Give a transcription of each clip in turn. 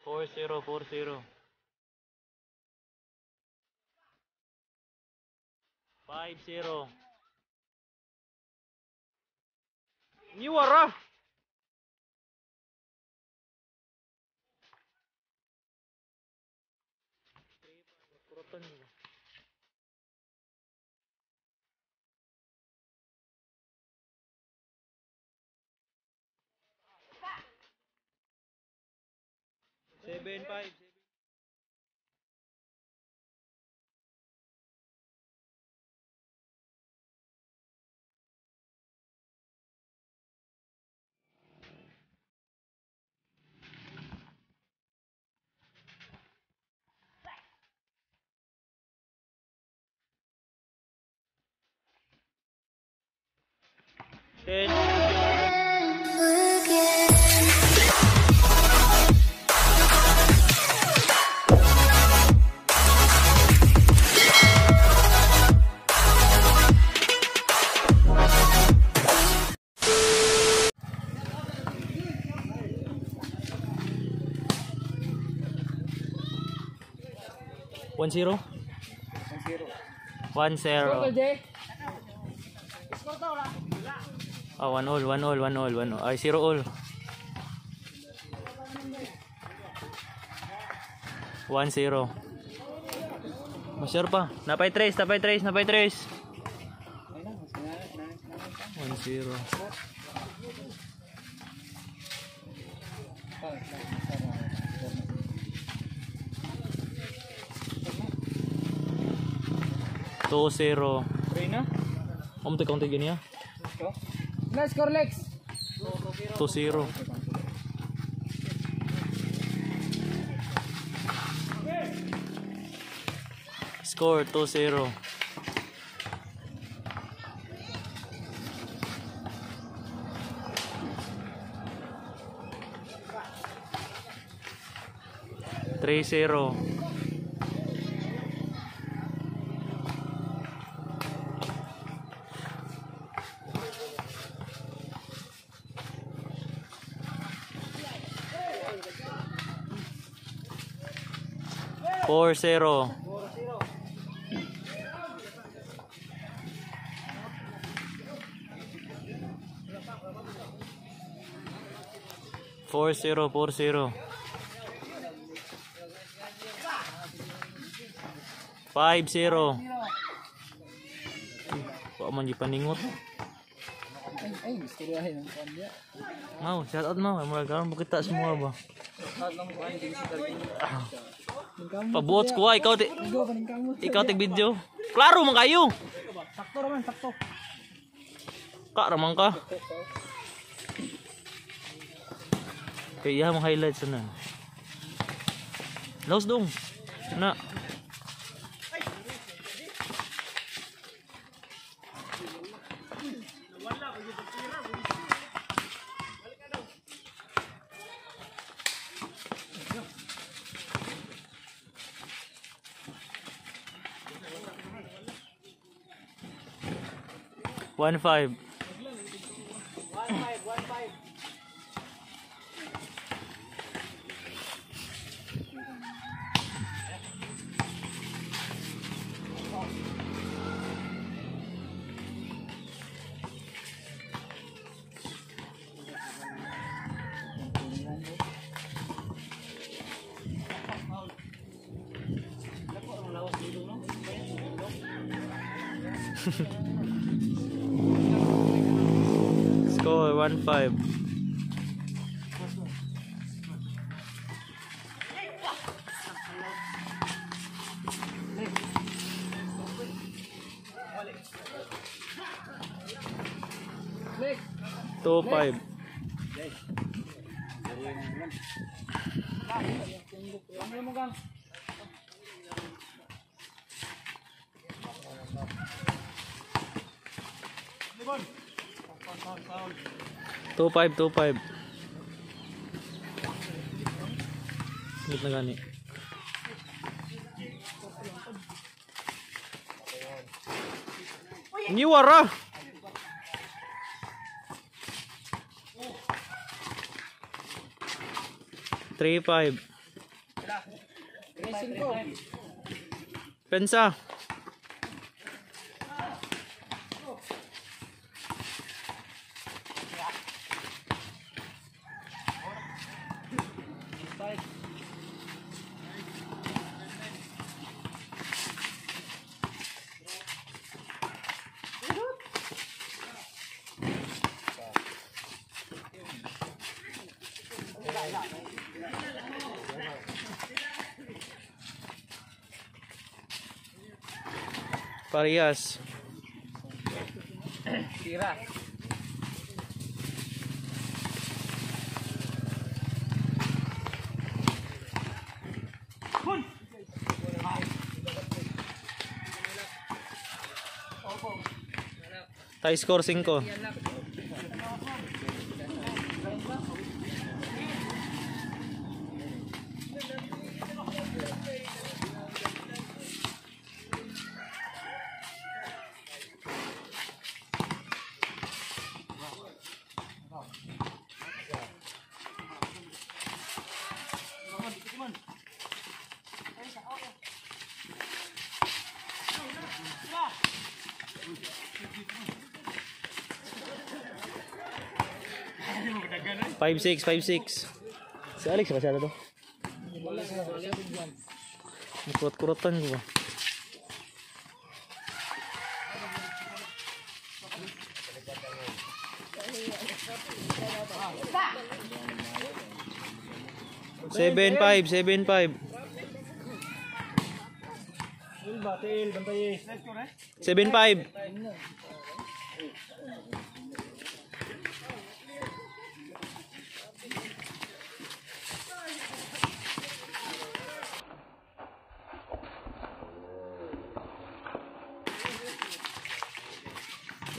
4-0, 4-0. 5-0. Niwara. 7-5. 10. 1-0? 1-0. Ah, 1-all, 1-all, 1-all, 1-all. Ay, 0-all. 1-0. Masyar pa. Napay trace, napay trace, napay trace. 1-0. 2-0. Kaunti kaunti gini ya. Nice score, Lex. 2-0. Score 2-0. 3-0. 4-0. 4-0, 4-0. 5-0. Wa man gipaningot. Ay, istoryahin ang kanya. Mau, shout out mau, murag karon bukita semua ba. Pabuot ko ikaw ti. Ikaw tig video. Klaro man kayo. Sakto raman, sakto. Ka raman ka. Kay iya mong highlights na. Laos dong. Na. 1-5. 1-5, 1-5. Score 1-5. 2-5. 2-5, 2-5. Ngit na gani. Ngiwara. 3-5. 3-5. Pensa. Parehas. Tira. Tie score 5. 5-6, 5-6. Si Alex ba siya to? Kurot-kurotan ko ba? 7-5, 7-5. 7-5.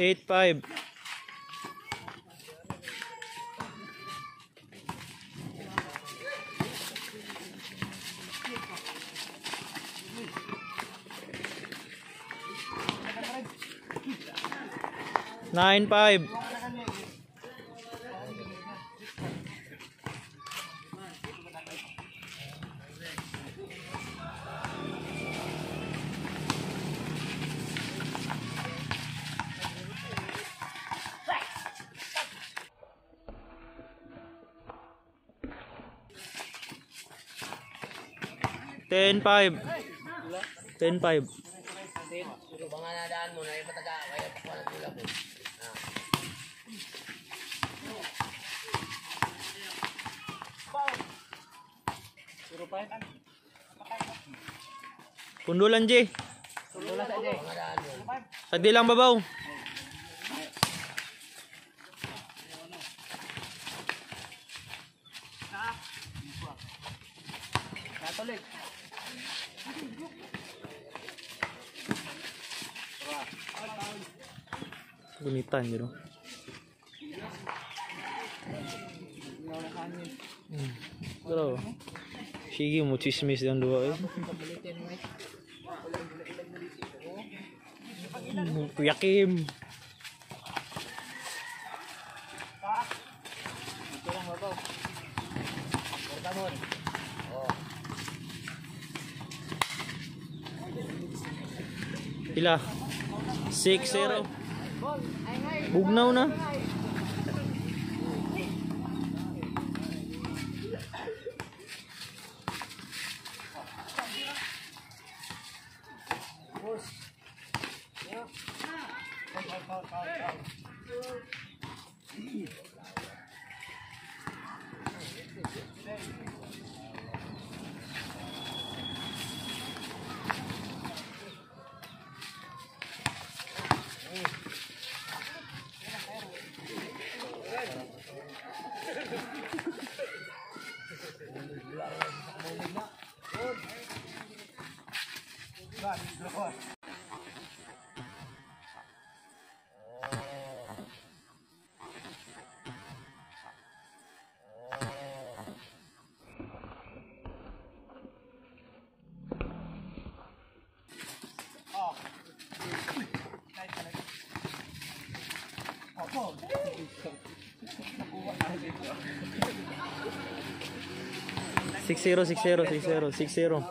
8-5. 9-5. 10-5. 10-5. Pundulan, J. Tagdi lang babaw. Katolik. Gunitan yun. Pero, sige mo chismis yung dua eh. Kuya Kim. Pila? 6-0. Bugnaw na. 6-0, 6-0, 6-0, 6-0.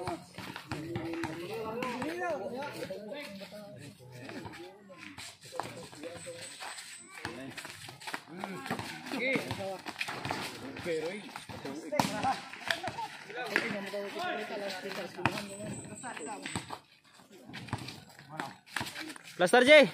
Plaster J.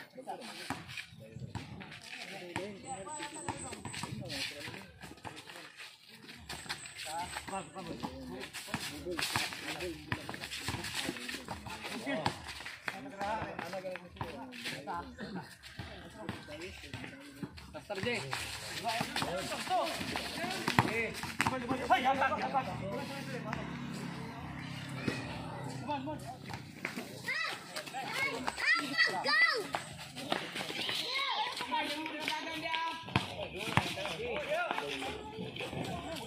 Plaster J. Go!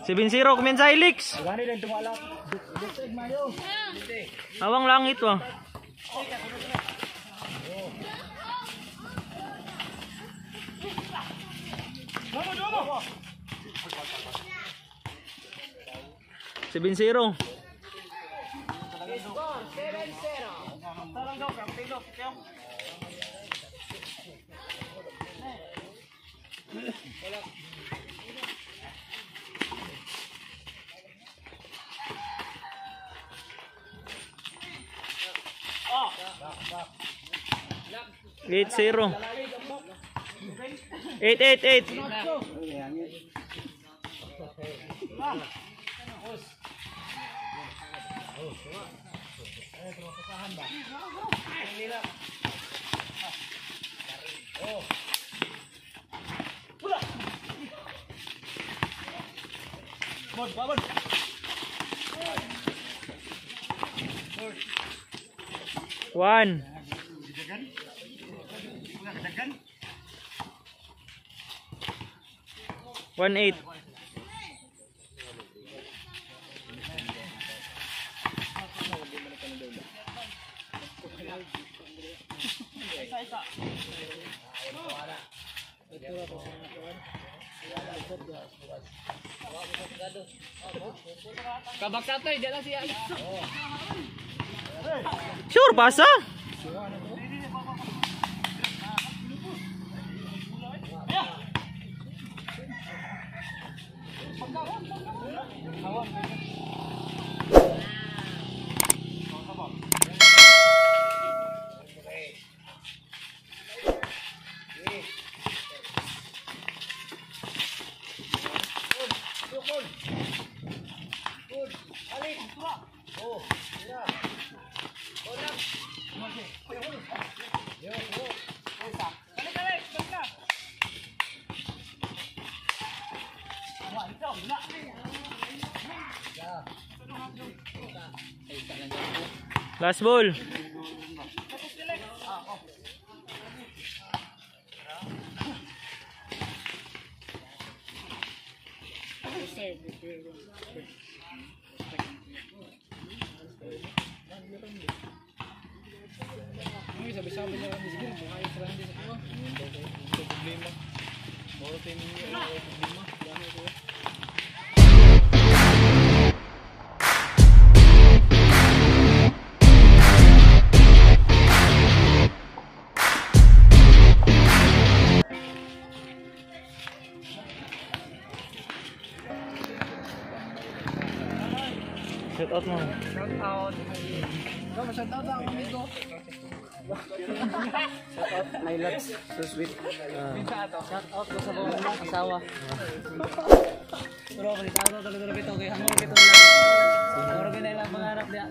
7-0, kumensa Ilix. Awang langit wah. 7-0. 8-0. 8-8-8. 1. 1-8. Kabaksato, di lang siya. Sure, pasa. Last ball. Sabi-sabi na kami siguro, ayos lang din sa kuha. Problema. Moro tayo ninyo, problema. Shout out mo. Shout out. Shout out ako amigo. Shout out my loves, so sweet. Shout out ko sa buong asawa. Pero ako shout out talaga ito kay hango kito lang. Siguro kinailang pangarap niya.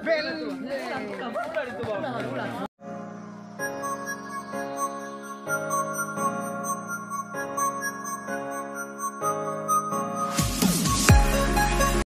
Bell.